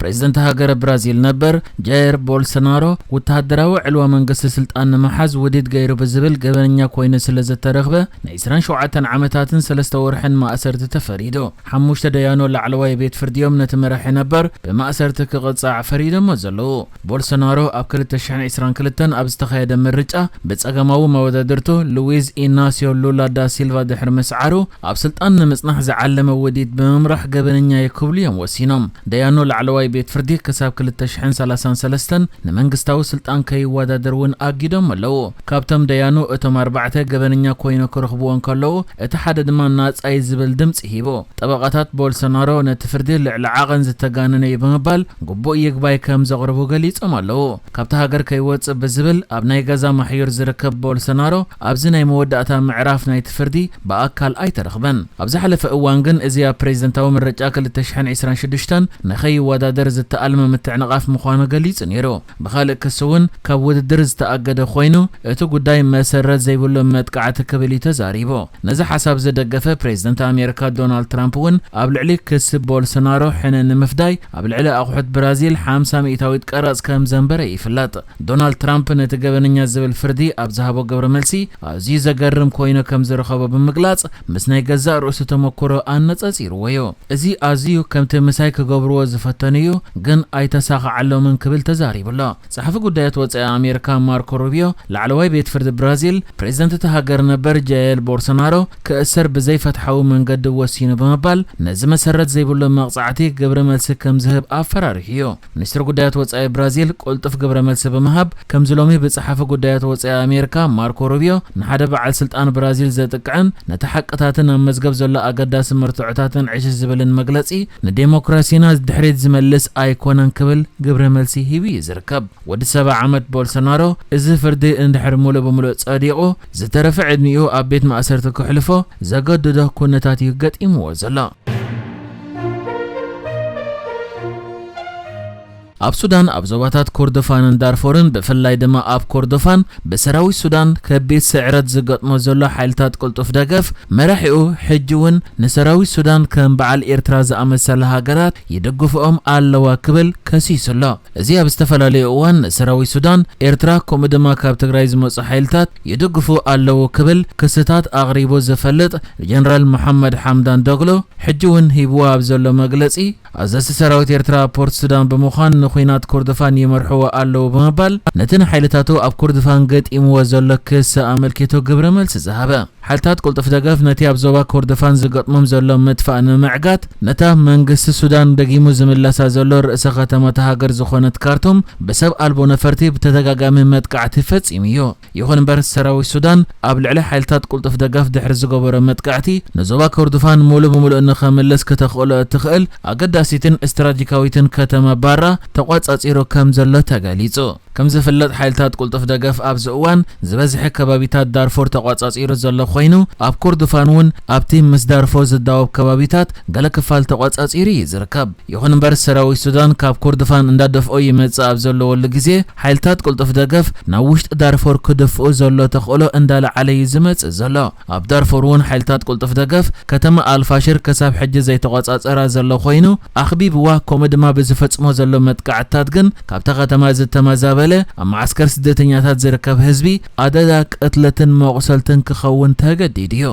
ፕሬዝደንት ሃገረ ብራዚል ነበር ጃየር ቦልሶናሮ፣ ወተሃደራዊ ዕልዋ መንግስቲ ስልጣን ንምሓዝ ውዲት ገይሩ ብዝብል ገበነኛ ኮይኑ ስለ ዝተረኽበ፣ ን ዕስራን ሸውዓተን ዓመታትን ሰለስተ ወርሕን ማእሰርቲ ተፈሪዱ። ሓሙሽተ ደያኑ ላዕለዋይ ቤት ፍርዲ እዮም ነቲ መራሒ ነበር ብማእሰርቲ ክቕጻዕ ፈሪዶሞ ዘለዉ። ቦልሶናሮ ኣብ ክልተ ሽሕን ዕስራን ክልተን ኣብ ዝተኻየደ ምርጫ ብጸገማዊ መወዳድርቱ ሉዊዝ ኢናስዮ ሉላ ዳ ሲልቫ ድሕሪ ምስዓሩ፣ ኣብ ስልጣን ንምጽናሕ ዝዓለመ ውዲት ብምምራሕ ገበነኛ እዩ ክብሉ እዮም ወሲኖም። ደያኑ ላዕለዋይ ቤት ፍርዲ ክሳብ ክልተ ሽሕን ሰላሳን ሰለስተን ንመንግስታዊ ስልጣን ከይወዳደር እውን ኣጊዶም ኣለዉ። ካብቶም ደያኑ እቶም ኣርባዕተ ገበነኛ ኮይኑ ክረኽብዎ እንከለዉ፣ እቲ ሓደ ድማ ናጻ እዩ ዝብል ድምጺ ሂቡ። ጠበቓታት ቦልሶናሮ ነቲ ፍርዲ ልዕሊ ዓቐን ዝተጋነነ እዩ ብምባል ግቡእ ይግባይ ከም ዘቕርቡ ገሊጾም ኣለዉ። ካብታ ሃገር ከይወጽእ ብዝብል ኣብ ናይ ገዛ ማሕዩር ዝርከብ ቦልሶናሮ ኣብዚ ናይ መወዳእታ ምዕራፍ ናይቲ ፍርዲ ብኣካል ኣይተረኽበን። ኣብ ዝሓለፈ እዋን ግን እዚ ኣብ ፕሬዝደንታዊ ምርጫ ክልተ ሽሕን ዕስራን ሽዱሽተን ንኸይወዳደር ዝተኣልመ ምትዕንቓፍ ምዃኑ ገሊጹ ነይሩ። ብኻልእ ክሲ እውን ካብ ውድድር ዝተኣገደ ኮይኑ፣ እቲ ጉዳይ መሰረት ዘይብሉ መጥቃዕቲ ክብል እዩ ተዛሪቡ። ነዚ ሓሳብ ዝደገፈ ፕሬዝደንት ኣሜሪካ ዶናልድ ትራምፕ እውን ኣብ ልዕሊ ክሲ ቦልሶናሮ ሕነ ንምፍዳይ ኣብ ልዕሊ ኣቑሑት ብራዚል ሓምሳ ሚእታዊት ቀረጽ ከም ዘንበረ ይፍለጥ። ዶናልድ ትራምፕ ነቲ ገበነኛ ዝብል ፍርዲ ኣብ ዝሃቦ ግብረ መልሲ፣ ኣዝዩ ዘገርም ኮይኑ ከም ዝረኸቦ ብምግላጽ፣ ምስ ናይ ገዛእ ርእሱ ተመክሮ ኣነጻጺርዎ እዩ። እዚ ኣዝዩ ከምቲ ምሳይ ክገብርዎ ዝፈተኑ እዩ፣ ግን ኣይተሳኽዓሎምን ክብል ተዛሪቡ ኣሎ። ጸሓፊ ጉዳያት ወጻኢ ኣሜሪካ ማርኮ ሩቢዮ፣ ላዕለዋይ ቤት ፍርዲ ብራዚል፣ ፕሬዝደንት እቲ ሃገር ነበር ጃየር ቦልሶናሮ ክእሰር ብዘይፍትሓዊ መንገዲ ወሲኑ ብምባል፣ ነዚ መሰረት ዘይብሉ መቕጻዕቲ ግብረ መልሲ ከም ዝህብ ኣፈራሪሑ እዩ። ሚኒስትሪ ጉዳያት ወጻኢ ብራዚል ቅልጡፍ ግብረ መልሲ ብምሃብ፣ ከምዚ ሎሚ ብጸሓፊ ጉዳያት ወጻኢ ኣሜሪካ ማርኮ ሩቢዮ ንሓደ በዓል ስልጣን ብራዚል ዘጥቅዕን ነቲ ሓቅታትን ኣብ መዝገብ ዘሎ ኣገዳሲ መርትዖታትን ዕሽሽ ዝብልን መግለጺ ንዴሞክራሲና ድሕሪት ዝመልስ ኣይኮነን ክብል ግብረ መልሲ ሂቡ እዩ ዝርከብ። ወዲ ሰባ ዓመት ቦልሶናሮ እዚ ፍርዲ እንድሕር ሙሉእ ብምሉእ ጸዲቑ፣ ዝተረፈ ዕድሚኡ ኣብ ቤት ማእሰርቲ ክሕልፎ ዘገድዶ ኩነታት እዩ ገጢምዎ ዘሎ። ኣብ ሱዳን ኣብ ዞባታት ኮርዶፋንን ዳርፎርን፣ ብፍላይ ድማ ኣብ ኮርዶፋን ብሰራዊት ሱዳን ከቢድ ስዕረት ዝገጥሞ ዘሎ ሓይልታት ቅልጡፍ ደገፍ፣ መራሒኡ ሕጂ እውን ንሰራዊት ሱዳን ከም በዓል ኤርትራ ዝኣመሰላ ሃገራት ይድግፍኦም ኣለዋ ክብል ከሲሱ ኣሎ። እዚ ኣብ ዝተፈላለዩ እዋን ንሰራዊት ሱዳን፣ ኤርትራ ከምኡ ድማ ካብ ትግራይ ዝመጹ ሓይልታት ይድግፉ ኣለዉ ክብል ክስታት ኣቕሪቡ ዝፈልጥ ጀነራል መሓመድ ሓምዳን ዶግሎ፣ ሕጂ እውን ሂብዎ ኣብ ዘሎ መግለጺ፣ ኣዘዝቲ ሰራዊት ኤርትራ ኣብ ፖርት ሱዳን ብምዃን ንኹናት ኮርዶፋን ይመርሕዎ ኣለዉ ብምባል፣ ነቲ ንሓይልታቱ ኣብ ኮርዶፋን ገጢምዎ ዘሎ ክሲ ኣመልኪቱ ግብረ መልሲ ዝሃበ። ሓይልታት ቅልጡፍ ደገፍ ነቲ ኣብ ዞባ ኮርዶፋን ዝገጥሞም ዘሎ ምጥፋእ ንምዕጋት፣ ነታ መንግስቲ ሱዳን ደጊሙ ዝምለሳ ዘሎ ርእሰ ከተማ እታ ሃገር ዝኾነት ካርቱም ብሰብ ኣልቦ ነፈርቲ ብተደጋጋሚ መጥቃዕቲ ፈጺሙ እዩ። ይኹን እምበር፣ ሰራዊት ሱዳን ኣብ ልዕሊ ሓይልታት ቅልጡፍ ደገፍ ድሕሪ ዝገበሮ መጥቃዕቲ፣ ንዞባ ኮርዶፋን ሙሉእ ብሙሉእ ንኸምልስ ክተኽእሎ እትኽእል ኣገዳሲትን ስትራቴጂካዊትን ከተማ ባራ ተቋጻጺሩ ከም ዘሎ ተገሊጹ። ከም ዝፍለጥ፣ ሓይልታት ቅልጡፍ ደገፍ ኣብዚ እዋን ዝበዝሐ ከባቢታት ዳርፎር ተቋጻጺሩ ዘሎ ኮይኑ፣ ኣብ ኮርዶፋን እውን ኣብቲ ምስ ዳርፎር ዝዳወብ ከባቢታት ገለ ክፋል ተቋጻጺሩ እዩ ዝርከብ። ይኹን እምበር፣ ሰራዊት ሱዳን ካብ ኮርዶፋን እንዳደፍኦ ይመጽእ ኣብ ዘለወሉ ግዜ፣ ሓይልታት ቅልጡፍ ደገፍ ናብ ውሽጢ ዳርፎር ክድፍኡ ዘሎ ተኽእሎ እንዳለዓለ እዩ ዝመጽእ ዘሎ። ኣብ ዳርፎር እውን ሓይልታት ቅልጡፍ ደገፍ ከተማ ኣልፋሽር ክሳብ ሕጂ ዘይተቖጻጸራ ዘሎ ኮይኑ፣ ኣኽቢብዋ ከምኡ ድማ ብዝፈጽሞ ዘሎ መጥቃዕትታት ግን ካብታ ከተማ ዝተመዛበለ ኣብ መዓስከር ስደተኛታት ዝርከብ ህዝቢ ኣደዳ ቅትለትን መቑሰልትን ክኸውን ተገዲዱ እዩ።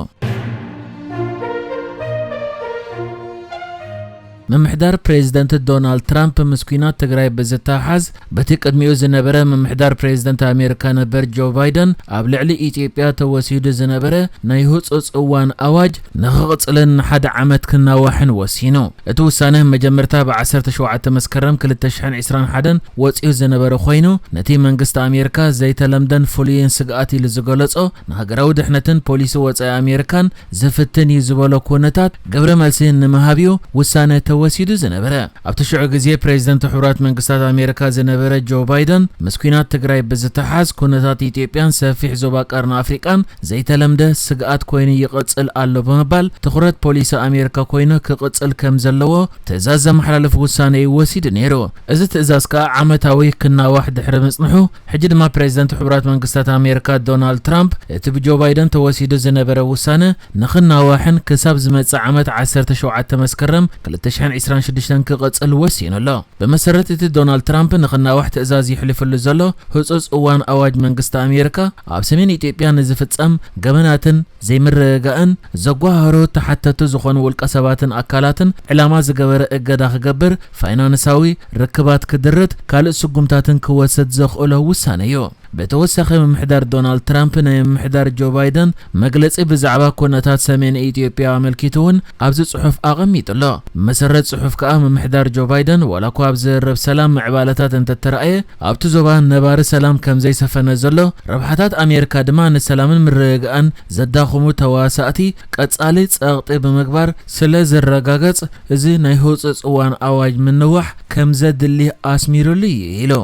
ምምሕዳር ፕሬዝደንት ዶናልድ ትራምፕ ምስ ኲናት ትግራይ ብዝተሓሓዝ፣ በቲ ቅድሚኡ ዝነበረ ምምሕዳር ፕሬዝደንት ኣሜሪካ ነበር ጆ ባይደን ኣብ ልዕሊ ኢትዮጵያ ተወሲዱ ዝነበረ ናይ ህጹጽ እዋን ኣዋጅ ንኽቕጽልን ንሓደ ዓመት ክናዋሕን ወሲኑ። እቲ ውሳነ መጀመርታ ብ ዓሰርተ ሸውዓተ መስከረም ክልተ ሽሕን ዕስራን ሓደን ወጺኡ ዝነበረ ኮይኑ፣ ነቲ መንግስቲ ኣሜሪካ ዘይተለምደን ፍሉይን ስግኣት ኢሉ ዝገለጾ፣ ንሃገራዊ ድሕነትን ፖሊሲ ወጻኢ ኣሜሪካን ዝፍትን እዩ ዝበሎ ኩነታት ግብረ መልሲ ንምሃብ እዩ ውሳነ ተወሲዱ ዝነበረ። ኣብቲ ሽዑ ግዜ ፕሬዝደንት ሕቡራት መንግስታት ኣሜሪካ ዝነበረ ጆ ባይደን፣ ምስ ኲናት ትግራይ ብዝተሓዝ ኩነታት ኢትዮጵያን ሰፊሕ ዞባ ቀርኒ ኣፍሪቃን ዘይተለምደ ስግኣት ኮይኑ ይቕጽል ኣሎ ብምባል፣ ትኹረት ፖሊሲ ኣሜሪካ ኮይኑ ክቕጽል ከም ዘለዎ ትእዛዝ ዘመሓላልፍ ውሳነ እዩ ወሲዱ ነይሩ። እዚ ትእዛዝ ከኣ ዓመታዊ ክናዋሕ ድሕሪ ምጽንሑ፣ ሕጂ ድማ ፕሬዝደንት ሕቡራት መንግስታት ኣሜሪካ ዶናልድ ትራምፕ፣ እቲ ብጆ ባይደን ተወሲዱ ዝነበረ ውሳነ ንኽናዋሕን ክሳብ ዝመጽእ ዓመት ዓሰርተ ሸውዓተ መስከረም ክልተ ሽሕን ዕስራን ሽዱሽተን ክቕጽል ወሲኑ ኣሎ። ብመሰረት እቲ ዶናልድ ትራምፕ ንኽናዋሕ ትእዛዝ የሕልፈሉ ዘሎ ህጹጽ እዋን ኣዋጅ መንግስቲ ኣሜሪካ፣ ኣብ ሰሜን ኢትዮጵያ ንዝፍጸም ገበናትን ዘይምርግጋእን ዘጓሃህሩ ተሓተቱ ዝኾኑ ውልቀ ሰባትን ኣካላትን ዕላማ ዝገበረ እገዳ ክገብር፣ ፋይናንሳዊ ርክባት ክድርት፣ ካልእ ስጉምታትን ክወስድ ዘኽእሎ ውሳነ እዩ። ብተወሳኺ ምምሕዳር ዶናልድ ትራምፕ ናይ ምምሕዳር ጆ ባይደን መግለጺ ብዛዕባ ኩነታት ሰሜን ኢትዮጵያ ኣመልኪቱ እውን ኣብዚ ጽሑፍ ኣቐሚጡ ኣሎ። ብመሰረት ጽሑፍ ከኣ ምምሕዳር ጆ ባይደን ዋላ እኳ ኣብ ዝርርብ ሰላም ምዕባለታት እንተተራእየ ኣብቲ ዞባ ነባሪ ሰላም ከም ዘይሰፈነ ዘሎ፣ ረብሓታት ኣሜሪካ ድማ ንሰላምን ምርግጋእን ዘዳኽሙ ተዋሳእቲ ቀጻሊ ጸቕጢ ብምግባር ስለ ዝረጋገጽ፣ እዚ ናይ ህጹጽ እዋን ኣዋጅ ምንዋሕ ከም ዘድሊ ኣስሚሩሉ እዩ ኢሉ።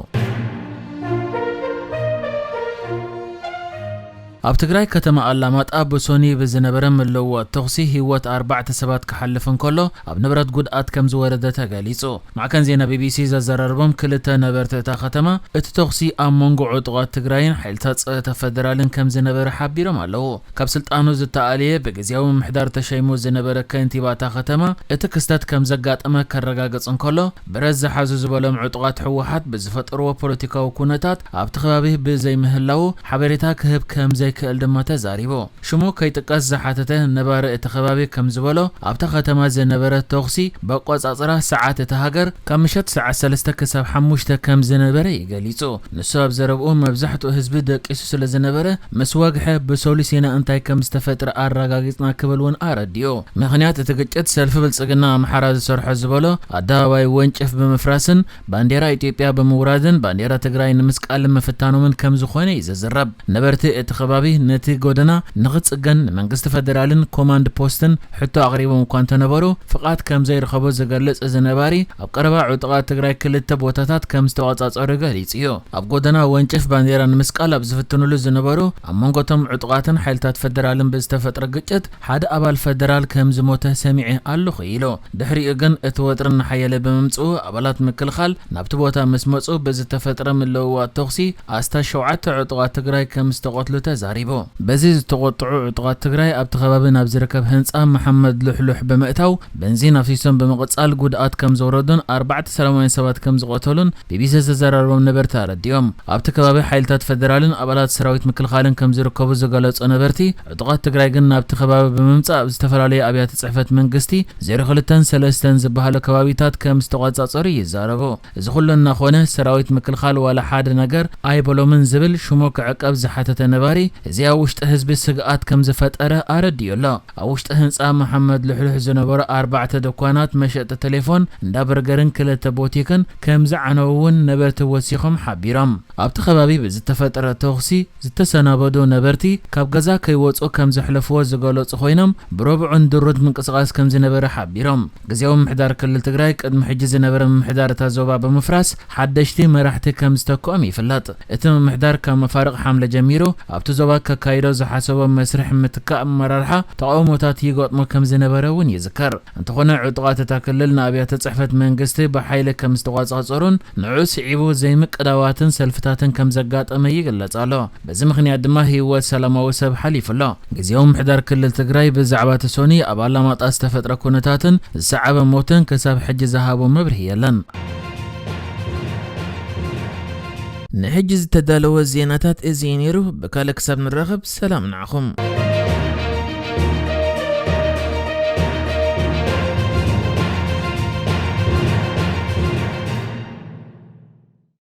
ኣብ ትግራይ ከተማ ኣላማጣ ብሶኒ ብዝነበረ ምልውዋጥ ተኹሲ ህይወት ኣርባዕተ ሰባት ክሓልፍ እንከሎ፣ ኣብ ንብረት ጉድኣት ከም ዝወረደ ተገሊጹ። ማዕከን ዜና ቢቢሲ ዘዘራረቦም ክልተ ነበርቲ እታ ከተማ፣ እቲ ተኹሲ ኣብ መንጎ ዕጡቓት ትግራይን ሓይልታት ጸጥታ ፈደራልን ከም ዝነበረ ሓቢሮም ኣለዉ። ካብ ስልጣኑ ዝተኣልየ ብግዜያዊ ምምሕዳር ተሸይሙ ዝነበረ ከንቲባ እታ ከተማ፣ እቲ ክስተት ከም ዘጋጠመ ከረጋግጽ እንከሎ፣ ብረት ዝሓዙ ዝበሎም ዕጡቓት ህወሓት ብዝፈጠርዎ ፖለቲካዊ ኩነታት ኣብቲ ከባቢ ብዘይምህላዉ ሓበሬታ ክህብ ከም ዘይክእል ድማ ተዛሪቡ። ሽሙ ከይጥቀስ ዝሓተተ ነባሪ እቲ ከባቢ ከም ዝበሎ፣ ኣብታ ከተማ ዝነበረ ተኹሲ በቆጻጽራ ሰዓት እታ ሃገር ካብ ምሸት ሰዓት ሰለስተ ክሳብ ሓሙሽተ ከም ዝነበረ እዩ ገሊጹ። ንሱ ኣብ ዘረብኡ፣ መብዛሕትኡ ህዝቢ ደቂሱ ስለ ዝነበረ፣ ምስ ወግሐ ብሶሉስ ኢና እንታይ ከም ዝተፈጥረ ኣረጋጊጽና ክብል እውን ኣረዲኡ። ምኽንያት እቲ ግጭት፣ ሰልፊ ብልጽግና ኣምሓራ ዝሰርሖ ዝበሎ ኣደባባይ ወንጭፍ ብምፍራስን ባንዴራ ኢትዮጵያ ብምውራድን ባንዴራ ትግራይ ንምስቃል ምፍታኖምን ከም ዝኾነ እዩ ዝዝረብ። ነበርቲ እቲ ከባቢ ነቲ ጎደና ንኽጽገን ንመንግስቲ ፈደራልን ኮማንድ ፖስትን ሕቶ ኣቕሪቦም እኳ እንተነበሩ፣ ፍቓድ ከም ዘይረኸቡ ዝገልጽ እዚ ነባሪ፣ ኣብ ቀረባ ዕጡቓት ትግራይ ክልተ ቦታታት ከም ዝተቖጻጸሩ ገሊጹ እዩ። ኣብ ጎደና ወንጭፍ ባንዴራ ንምስቃል ኣብ ዝፍትኑሉ ዝነበሩ፣ ኣብ መንጎ እቶም ዕጡቓትን ሓይልታት ፈደራልን ብዝተፈጥረ ግጭት ሓደ ኣባል ፈደራል ከም ዝሞተ ሰሚዐ ኣለኹ ኢሉ። ድሕሪኡ ግን እቲ ወጥሪ እናሓየለ ብምምጽኡ፣ ኣባላት ምክልኻል ናብቲ ቦታ ምስ መጹ ብዝተፈጥረ ምልውዋጥ ተኹሲ ኣስታት ሸውዓተ ዕጡቓት ትግራይ ከም ዝተቐትሉ ተዛሪቡ። በዚ ዝተቖጥዑ ዕጡቓት ትግራይ ኣብቲ ከባቢ ናብ ዝርከብ ህንጻ መሓመድ ሉሕሉሕ ብምእታው በንዚን ኣፍሲሶም ብምቕጻል ጉድኣት ከም ዘውረዱን ኣርባዕተ ሰላማውያን ሰባት ከም ዝቐተሉን ቢቢሲ ዝተዘራረቦም ነበርቲ ኣረዲኦም። ኣብቲ ከባቢ ሓይልታት ፈደራልን ኣባላት ሰራዊት ምክልኻልን ከም ዝርከቡ ዝገለጹ ነበርቲ፣ ዕጡቓት ትግራይ ግን ናብቲ ከባቢ ብምምጻእ ኣብ ዝተፈላለዩ ኣብያተ ጽሕፈት መንግስቲ ዜሮ ክልተን ሰለስተን ዝበሃሉ ከባቢታት ከም ዝተቖጻጸሩ ይዛረቡ። እዚ ኩሉ እናኾነ፣ ሰራዊት ምክልኻል ዋላ ሓደ ነገር ኣይበሎምን ዝብል ሽሙ ክዕቀብ ዝሓተተ ነባሪ፣ እዚ ኣብ ውሽጢ ህዝቢ ስግኣት ከም ዝፈጠረ ኣረዲኡ ኣሎ። ኣብ ውሽጢ ህንጻ መሓመድ ልሕሉሕ ዝነበሩ ኣርባዕተ ድኳናት መሸጢ ቴሌፎን፣ እንዳ በርገርን ክልተ ቦቲክን ከም ዝዓነዉ እውን ነበርቲ ወሲኾም ሓቢሮም። ኣብቲ ከባቢ ብዝተፈጠረ ተኹሲ ዝተሰናበዱ ነበርቲ ካብ ገዛ ከይወጹ ከም ዘሕለፍዎ ዝገለጹ ኮይኖም፣ ብረቡዕን ድሩት ምንቅስቓስ ከም ዝነበረ ሓቢሮም። ግዜያዊ ምምሕዳር ክልል ትግራይ ቅድሚ ሕጂ ዝነበረ ምምሕዳር እታ ዞባ ብምፍራስ ሓደሽቲ መራሕቲ ከም ዝተክኦም ይፍለጥ። እቲ ምምሕዳር ካብ መፋርቕ ሓምለ ጀሚሩ ኣብቲ ዞባ ከካይዶ ዝሓሰቦ መስርሕ ምትካእ ኣመራርሓ ተቓውሞታት ይገጥሞ ከም ዝነበረ እውን ይዝከር። እንተኾነ ዕጡቓት እታ ክልል ንኣብያተ ጽሕፈት መንግስቲ ብሓይሊ ከም ዝተቋጻጸሩን ንዑ ስዒቡ ዘይምቅዳዋትን ሰልፍታትን ከም ዘጋጠመ ይግለጽ ኣሎ። በዚ ምኽንያት ድማ ህይወት ሰላማዊ ሰብ ሓሊፉ ኣሎ። ግዜያዊ ምምሕዳር ክልል ትግራይ ብዛዕባ እቲ ሶኒ ኣብ ኣላማጣ ዝተፈጥረ ኩነታትን ዝሰዓበ ሞትን ክሳብ ሕጂ ዝሃቦ መብርሂ የለን። ንሕጂ ዝተዳለወ ዜናታት እዚ እዩ ነይሩ። ብካልእ ክሳብ ንራኸብ ሰላም ንዓኹም።